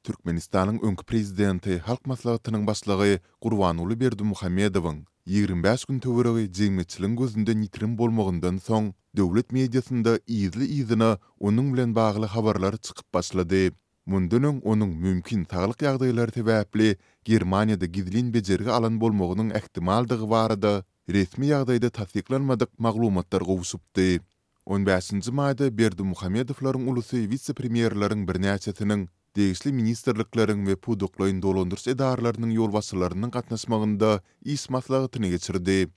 Türkmenistanyň öňki prezidenti, Halk Maslahatynyň başlygy Gurbanguly Berdimuhamedowyň 25 gün töweregi jemgyýetçiligiň gözünden ýitirim bolmagyndan soň, döwlet mediasynda yzly-yzyna onuň bilen bagly habarlar çykyp başlady. Mundan öň onuň mümkin saglyk ýagdaýlary sebäpli Germaniýada gizlin bejergi alan bolmagynyň ähtimaldygy barada resmi ýagdaýda tassyklanmadyk maglumatlar gowşupdy. On bäşinji maýda Berdimuhamedowlaryň ulusy wise-premýerleriň birnäçesiniň, degişli ministrlikleriň we pudaklaýyn dolandyryş edaralarynyň ýolbaşçylarynyň gatnaşmagynda iş maslahatyny geçirdi.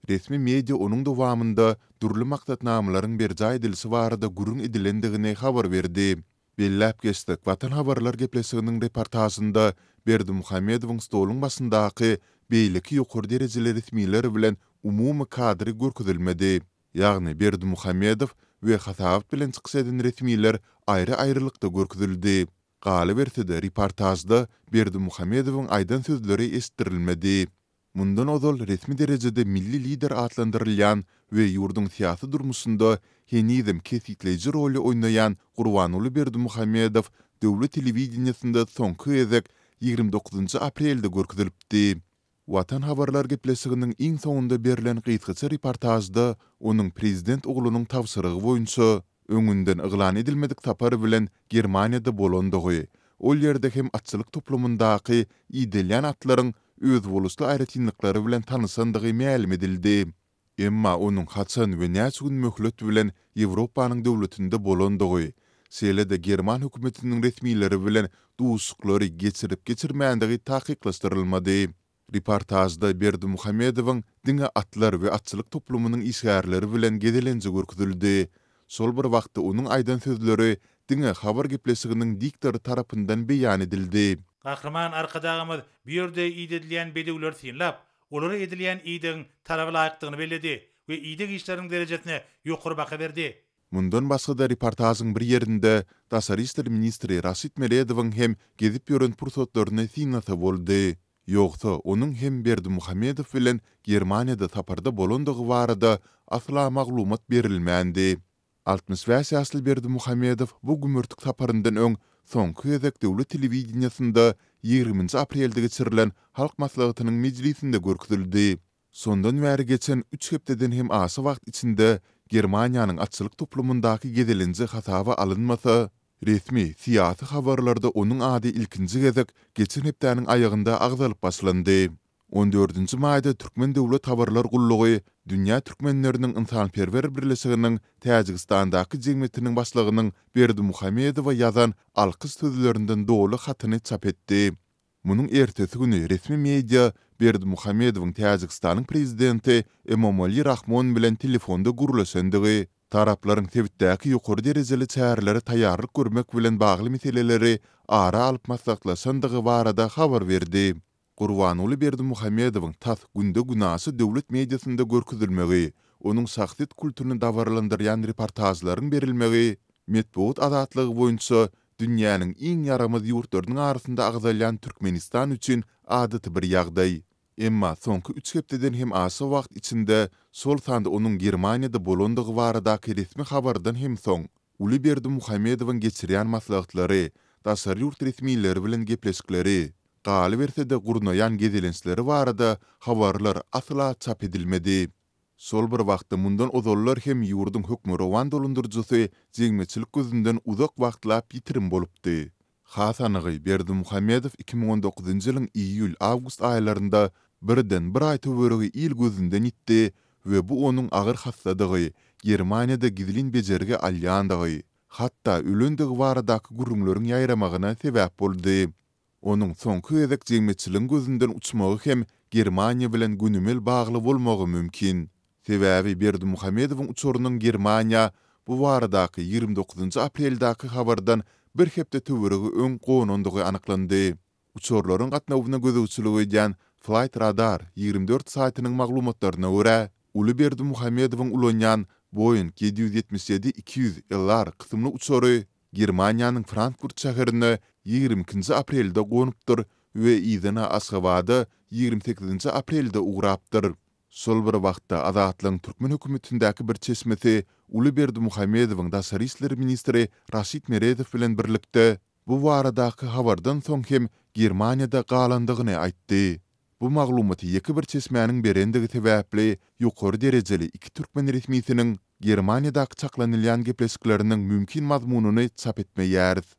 Resmi media onuň dowamynda dürli maksatnamalaryň berjaý edilişi barada gürrüň edilendigini habar berdi. Belläp geçsek, Watan habarlar gepleşiginiň reportažynda Berdimuhamedowyň stoluň başyndaky beýleki ýokary derejeli resmiler bilen umumy kadry görkezilmedi. Ýagny Berdimuhamedow we hasabat bilen çykyş eden resmiler aýry-aýrylykda görkezildi. Galyberse-de, reportažda Berdimuhamedowyň aýdan sözleri eşitdirilmedi. Mundan ozal resmi derejede milli lider atlandyrylýan we ýurduň syýasy durmuşynda henizem kesgitleýji roly oýnaýan Gurbanguly Berdimuhamedow döwlet telewideniýesinde soňky gezek 29 aprelde görkezilipdi. Watan habarlar gepleşiginiň iň soňunda berlen gysgaça reportažda onuň prezident oglunyň tabşyrygy boýunça, öňünden yglan edilmedik sapar bilen Germaniýada bolandygy, ol ýerde hem atçylyk toplumyndaky idelýän atlaryň özboluşly aýratynlyklary bilen tanyşandygy mälim edildi. Emma onuň haçan we näçe gün möhlet bilen Ýewropanyň döwletinde bolandygy, şeýle-de german hökümetiniň resmileri bilen duşuşyklary geçirip-geçirmändigi takyklaşdyrylmady. Reportažda Berdimuhamedowyň diňe atlar we atçylyk toplumynyň işgärleri bilen gezelenji görkezildi. Şol bir wagtda onuň aýdan sözleri diňe habar gepleşiginiň diktory tarapyndan beýan edildi. Gahryman Arkadagymyz bu ýerde idedilýän bedewleri synlap, olara edilýän idegiň talaba laýykdygyny belledi we ideg işleriniň derejesine ýokary baha berdi. Mundan başga-da reportažyň bir ýerinde daşary işler ministri Raşid Meredowyň hem gezip ýören pursatlaryny synlasa boldy. Ýogsa, onuň hem Berdimuhamedow bilen Germaniýada saparda bolandygy barada asla maglumat berilmändi. 65 ýaşly Berdimuhamedow bu gümürtik saparyndan öň soňky gezek döwlet telewideniýesinde ýigriminji aprelde geçirilen Halk Maslahatynyň mejlisinde görkezildi. Şondan bäri geçen üç hepdeden hem aşa wagt içinde Germaniýanyň atçylyk toplumyndaky gezelenji hasaba alynmasa, resmi syýasy habarlarda onuň ady ilkinji gezek geçen hepdäniň aýagynda agzalyp başlandy. On dördünji maýda Türkmen döwlet habarlar gullugy Dünýä türkmenleriniň ynsanperwer birleşiginiň Täjigistandaky jemgyýetiniň başlygynyň Berdimuhamedowa ýazan alkyş sözlerinden doly hatyny çap etdi. Munuň ertesi güni resmi media Berdimuhamedowyň Täjigistanyň prezidenti Emomali Rahmon bilen telefonda gürleşendigi, taraplaryň sebitdäki ýokary derejeli çärelere taýýarlyk görmek bilen bagly meseleleri ara alyp maslahatlaşandygy barada habar berdi. Gurbanguly Berdimuhamedowyň tas günde-günaşa döwlet mediasynda görkezilmegi, onuň şahsyýet kultuny dabaralandyrýan reportažlaryň berilmegi metbugat azatlygy boýunça dünýäniň iň ýaramaz ýurtlarynyň arasynda agzalýan Türkmenistan üçin adaty bir ýagdaý. Emma soňky üç hepdeden hem aşa wagt içinde, şol sanda onuň Germaniýada bolandygy baradaky resmi habardan hem soň, uly Berdimuhamedowyň geçirýän maslahatlary, daşary ýurt resmileri bilen gepleşikleri, Galyberse-de gurnaýan gezelençleri barada habarlar asla çap edilmedi. Şol bir wagtda mundan ozallar hem ýurduň hökmürowan dolandyryjysy jemgyýetçilik gözünden uzak wagtlap ýitirim bolupdy. Has anygy, Berdimuhamedow 2019-njy ýylyň iýul-awgust aýlarynda birden bir aý töweregi il gözünden ýitdi we bu onuň agyr hassadygy, Germaniýada gizlin bejergi alýandygy, hatda ölendigi baradaky gürrüňleriň ýaýramagyna sebäp boldy. Onuň soňky gezek jemgyýetçiligiň gözünden uçmagy hem Germaniýa bilen gönümel bagly bolmagy mümkin. Sebäbi Berdimuhamedowyň uçarynyň Germaniýa bu baradaky 29 apreldäki habardan bir hepde töweregi öň gonandygy anyklandy. Uçarlaryň gatnawyna gözegçilik edýän Flight Radar 24 saýtynyň maglumatlaryna görä, uly Berdimuhamedowyň ulanýan Boeing 777-200 LR kysymly uçary Germaniýanyň Frankfurt şäherine 22-nji aprelde gonupdyr we yzyna Aşgabada 28-nji aprelde ugrapdyr. Şol bir wagtda, Azatlygyň türkmen hökümetindäki bir çeşmesi uly Berdimuhamedowyň daşary işler ministri Raşid Meredow bilen birlikde. bu baradaky habardan soň hem Germaniýada galandygyny aýtdy. Bu maglumaty ýeke bir çeşmäniň berendigi sebäpli, ýokary derejeli iki türkmen resmisiniň Germaniýadaky çaklanylýan gepleşikleriniň mümkin mazmunyny çap etmeýäris.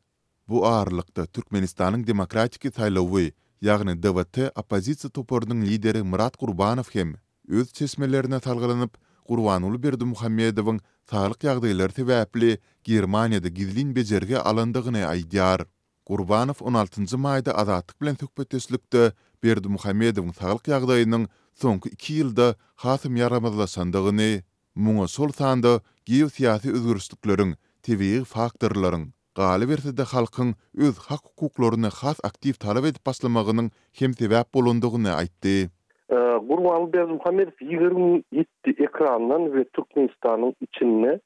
Bu aralykda, Türkmenistanyň Demokratiki saýlawy, ýagny DWT oppozisiýa toparynyň lideri Myrat Gurbanow hem, öz çeşmelerine salgylanyp, Gurbanguly Berdimuhamedowyň saglyk ýagdaýlary sebäpli Germaniýada gizlin bejergi alandygyny aýdýar. Gurbanow on altynjy maýda Azatlyk bilen söhbetdeşlikde Berdimuhamedowyň saglyk ýagdaýynyň soňky iki ýylda hasam ýaramazlaşandygyny, muňa şol sanda geosyýasy özgerişlikleriň, tebigy faktorlaryň, galyberse-de halkyň öz hak-hukuklaryny has aktiw talap edip başlamagynyň hem sebäp bolandygyny aýtdy. Gurbanguly Berdimuhamedow 27 ekrandan we Türkmenistanyň içinde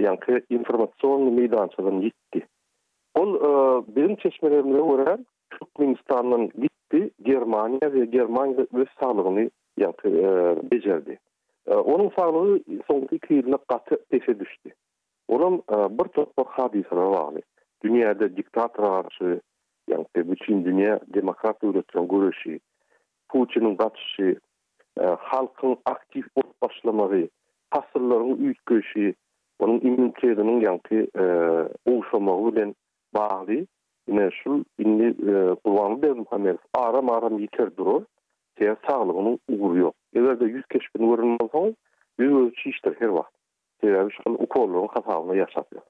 ýaňky informasion meýdançadan ýitdi. Ol biziň çeşmelerimize görä Türkmenistandan gitdi Germaniýa we Germaniýada öz saglygyny ýaňky bejerdi. Onuň saglygy soňky iki ýylda gaty pese düşdi. Olam bir topar hadysalara bagly. Dünýäde diktatora garşy ýaňky bütin dünýä demokrat döwletleriň göreşi, Putiniň gaçyşy, halkyň aktiw bolup başlamagy, pasyllaryň üýtgeýşi, onuň immunitetiniň ýaňky gowşamagy bilen bagly. Ine, şul indi Gurbanguly Berdimuhamedow aram-aram ýiter durar, sebäbi saglygynyň ugry ýok. Eger-de ýüz keşbini gören bolsaňyz, ýüz-gözi çişdir her wagt. Sebäbi şol ukollaryň hasabyna ýaşap ýör.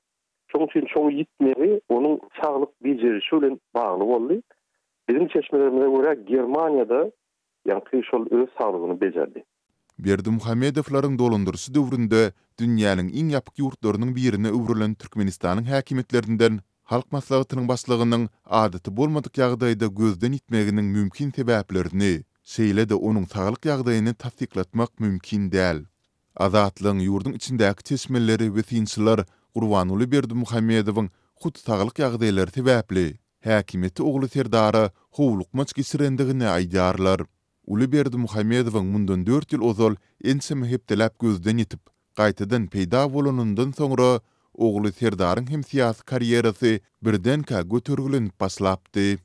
Şonuň üçin şoň ýitmegi onuň saglyk bejerişi bilen bagly boldy. Biziň çeşmelerimize görä, Germaniýada ýaňky şol öz saglygyny bejerdi. Berdimuhamedowlaryň dolandyryşy döwründe dünýäniň iň ýapyk ýurtlarynyň birine öwrülen Türkmenistanyň häkimiýetlerinden Halk Maslahatynyň Başlygynyň adaty bolmadyk ýagdaýda gözden ýitmeginiň mümkin sebäplerini, şeýle-de onuň saglyk ýagdaýyny tassyklatmak mümkin däl. Azatlygyň ýurduň içindäki çeşmeleri we synçylar Gurbanguly Berdimuhamedowyň hut saglyk ýagdaýlary sebäpli häkimiýeti ogly Serdara howlukmaç geçirendigini aýdýarlar. Uly Berdimuhamedowyň mundan dört ýyl ozal ençeme hepdeläp gözden ýitip, gaýtadan peýda bolanyndan soňra, ogly Serdaryň hem syýasy karýerasy birdenkä götergilenip başlapdy.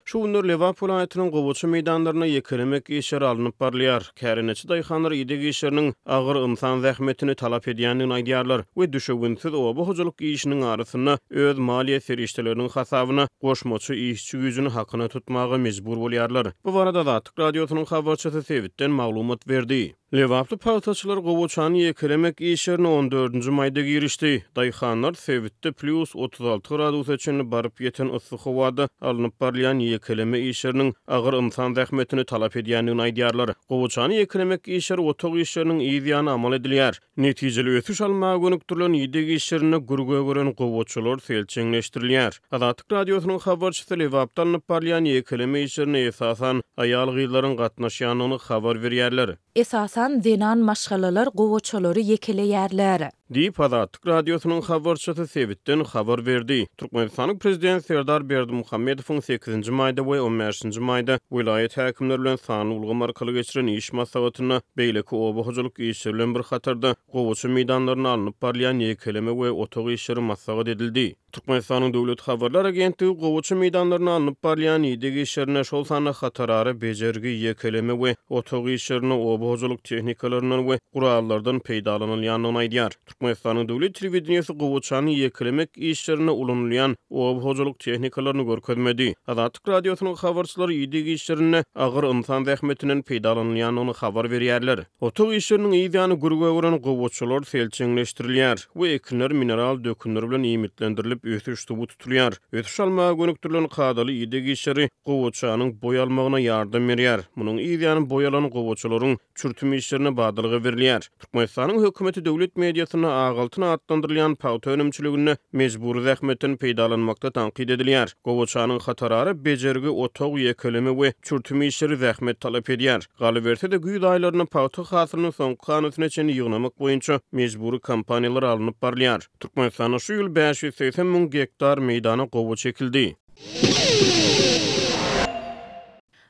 Şu günler Lebap welaýatynyň gowaça meýdanlarynda ýekelemek işleri alnyp barylýar. Kärendeçi daýhanlar ideg işleriniň agyr ynsan zähmetini talap edýändigini aýdýarlar we düşewüntsiz oba hojalyk işiniň arasynda öz maliýe serişdeleriniň hasabyna goşmaça işçi güýjüni hakyna tutmaga mejbur bolýarlar. Bu barada Azatlyk Radiosynyň habarçysy sebitden maglumat berdi. Lebaply pagtaçylar gowaçany ýekelemek işlerine on dördünji maýda girişdi. Daýhanlar sebitde plýus 36 gradusa çenli baryp ýeten yssy howada alnyp barylýan ýekeleme işleriniň agyr ynsan zähmetini talap edýändigini aýdýarlar. Gowaçany ýekelemek işleri otag işleriniň yz ýany amal edilýär. Netijeli ösüş almaga gönükdirilen ideg işlerinde gür gögeren gowaçalar selçeňleşdirilýär. Azatlyk Radiosynyň habarçysy Lebapda alnyp barylýan ýekeleme işlerine esasan aýal-gyzlaryň gatnaşýandygyny habar berýärler. Esasan zenan maşgalalar gowaçalary ýekeleýärler. Diýip, Azatlyk Radiosynyň habarçysy sebitden habar berdi. Türkmenistanyň Prezidenti Serdar Berdimuhamedowyň sekizinji maýda we on bäşinji maýda welaýat häkimleri bilen sanly ulgam arkaly geçiren iş maslahatynda beýleki oba hojalyk işleri bilen bir hatarda gowaça meýdanlarynda alnyp barylýan ýekeleme we otag işleri maslahat edildi. Türkmenistanyň Döwlet habarlar agentligi gowaça meýdanlarynda alnyp barylýan ideg işlerinde, şol sanda hatarara bejergi, ýekeleme we otag işlerinde oba hojalyk tehnikalaryndan we gurallardan peýdalanylýandygyny aýdýar. Türkmenistanyň döwlet telewideniýesi gowaçany ýekelemek işlerinde ulanylýan oba hojalyk tehnikalaryny görkezmedi. Azatlyk Radiosynyň habarçylary ideg işlerinde agyr ynsan zähmetinden peýdalanylýandygyny habar berýärler. Otag işleriniň yz ýany gür gögeren gowaçalar selçeňleşdirilýär we ekinler mineral dökünler bilen iýmitlendirilip, ösüş suwy tutulýar. Ösüş almaga gönükdirilen kadaly ideg işleri gowaçanyň boý almagyna ýardam berýär. Munuň yz ýany boý alan gowaçalaryň çürtüm işlerine badalga berilýär. Türkmenistanyň hökümeti döwlet mediasynda ak altyn atlandyrylýan pagta önümçiliginde mejbury zähmetden peýdalanmakda tankyt edilýär. Gowaçanyň hatarara bejergi, otag, ýekeleme we çürtüm işleri zähmet talap edýär. Galyberse-de, güýz aýlarynda pagta hasylyny soňky hanasyna çenli ýygnamak boýunça mejbury kampaniýalar alnyp barylýar. Türkmenistanda şu ýyl 580 müň gektar meýdana gowaça ekildi.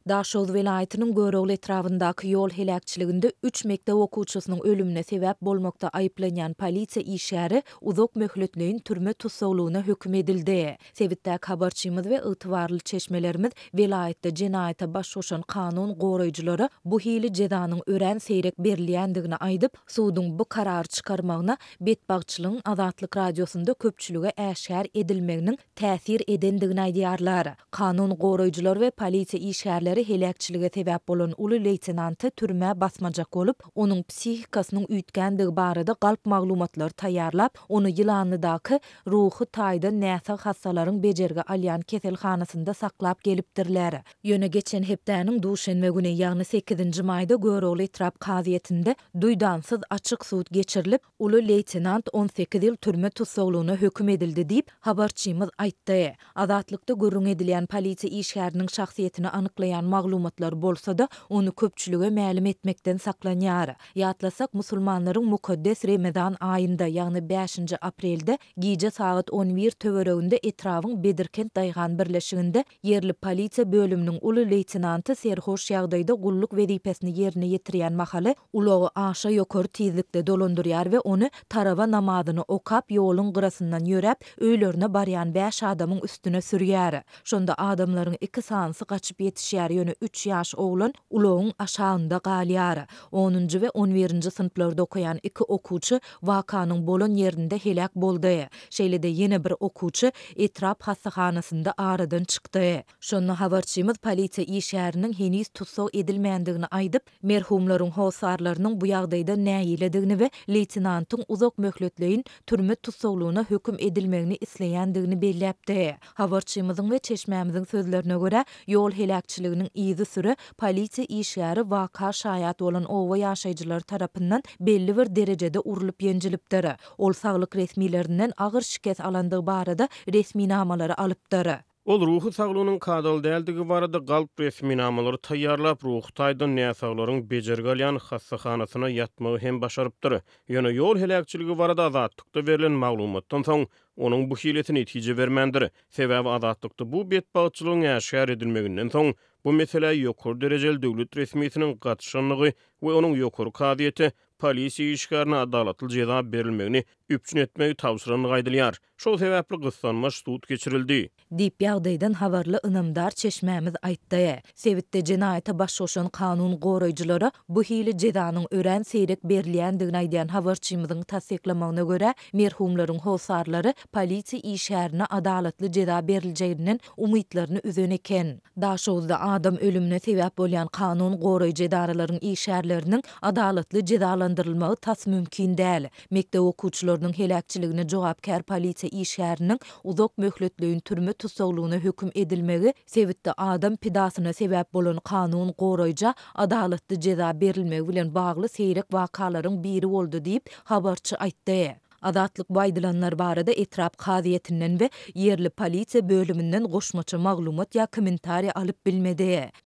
Daşoguz welaýatynyň Görogly etrabyndaky ýol heläkçiliginde üç mekdep okuwçysynyň ölümine sebäp bolmakda aýyplanýan polisiýa işgäri uzak möhletleýin türme tussaglygyna höküm edildi. Sebitdäki habarçymyz we ygtybarly çeşmelerimiz welaýatda jenaýata baş goşan kanun goraýjylara bu hili jezanyň örän seýrek berilýändigini aýdyp, suduň bu karary çykarmagyna betbagtçylygyň Azatlyk Radiosynda köpçülige äşgär edilmeginiň täsir edendigini aýdýarlar. Kanun goraýjylar we polisiýa işgärleri heläkçilige sebäp bolan uly leýtenanty türmä basmajak bolup, onuň psihikasynyň üýtgändigi barada galp maglumatlary taýýarlap, ony Ýylanlydaky ruhy taýdan näsag hassalaryň bejergi alýan keselhanasynda saklap gelipdirler. Ýöne geçen hepdäniň duşenbe güni, ýagny sekizinji maýda Görogly etrap kazyýetinde duýdansyz açyk sud geçirilip, uly leýtenant 18 ýyl türme tussaglygyna höküm edildi diýip, habarçymyz aýtdy. Azatlykda gürrüň edilýän polisiýa işgäriniň şahsyýetini anyklaýan maglumatlar bolsa-da, ony köpçülige mälim etmekden saklanýar. Ýatlasak, musulmanlaryň mukaddes Remezan aýynda, ýagny bäşinji aprelde gije sagat on bir töwereginde etrabyň Bedirkent daýhan birleşiginde ýerli polisiýa bölüminiň uly leýtenanty serhoş ýagdaýda gulluk wezipesini ýerine ýetirýän mahaly ulagy aşa ýokary tizlikde dolandyrýar we ony tarawa namazyny okap ýoluň gyrasyndan ýöräp öýlerine barýan bäş adamyň üstüne sürýär. Şonda adamlaryň iki sanysy gaçyp ýetişýär, ýöne üç ýaş oglan ulagyň aşagynda galýar. Onunjy we on birinji synplarda okaýan iki okuwçy wakanyň bolan ýerinde heläk boldy. Şeýle-de ýene bir okuwçy etrap hassahanasynda aradan çykdy. Şonda habarçymyz polisiýa işgäriniň heniz tussag edilmändigini aýdyp, merhumlaryň hossarlarynyň bu ýagdaýdan nägiledigini we leýtenantyň uzak möhletleýin türme tussaglygyna höküm edilmegini isleýändigini belläpdi. Habarçymyzyň we çeşmämiziň sözlerine görä, ýol heläkçiliginiň yzysüre polisiýa işgäri waka şaýat bolan oba ýaşaýjylary tarapyndan belli bir derejede urlup-ýenjilipdir. Ol saglyk resmilerinden agyr şikes alandygy barada resminamalary alypdyr. Ol ruhy saglygynyň kadaly däldigi barada galp resminamalary taýýarlap, ruhy taýdan näsaglaryň bejergi alýan hassahanasyna ýatmagy hem başarypdyr. Ýöne ýol heläkçiligi barada Azatlykda berlen maglumatdan soň, onuň bu hilesi netije bermändir. Sebäbi Azatlykda bu betbagtçylygyň äşgär edilmeginden soň, bu meselä ýokary derejeli döwlet resmisiniň gatyşandygy we onuň ýokary kazyýete polisiýa işgärine adalatly jeza berilmegini üpjün etmegi tabşyrandygy aýdylýar. Şol sebäpli gyssanmaç sud geçirildi. Diýip, ýagdaýdan habarly ynamdar çeşmämiz aýtdy. Sebitde jenaýata baş goşan kanun goraýjylara bu hili jezanyň örän seýrek berilýändigini aýdýan habarçymyzyň tassyklamagyna görä, merhumlaryň hossarlary polisiýa işgärine adalatly jeza beriljeginden umytlaryny üzen eken. Daşoguzda adam ölümine sebäp bolýan kanun goraýjy edaralaryň işgärleriniň adalatly jezalandyrylmagy tas mümkin däl. Mekdep okuwçylarynyň heläkçiligine jogapkär polisiýa işgäriniň uzak möhletleýin türme tussaglygyna höküm edilmegi sebitde adam pidasyna sebäp bolan kanun goraýja adalatly jeza berilmegi bilen bagly seýrek wakalaryň biri boldy diýip, habarçy aýtdy. Azatlyk bu aýdylanlar barada etrap kazyýetinden we ýerli polisiýa bölüminden goşmaça maglumat ýa kommentariý alyp bilmedi.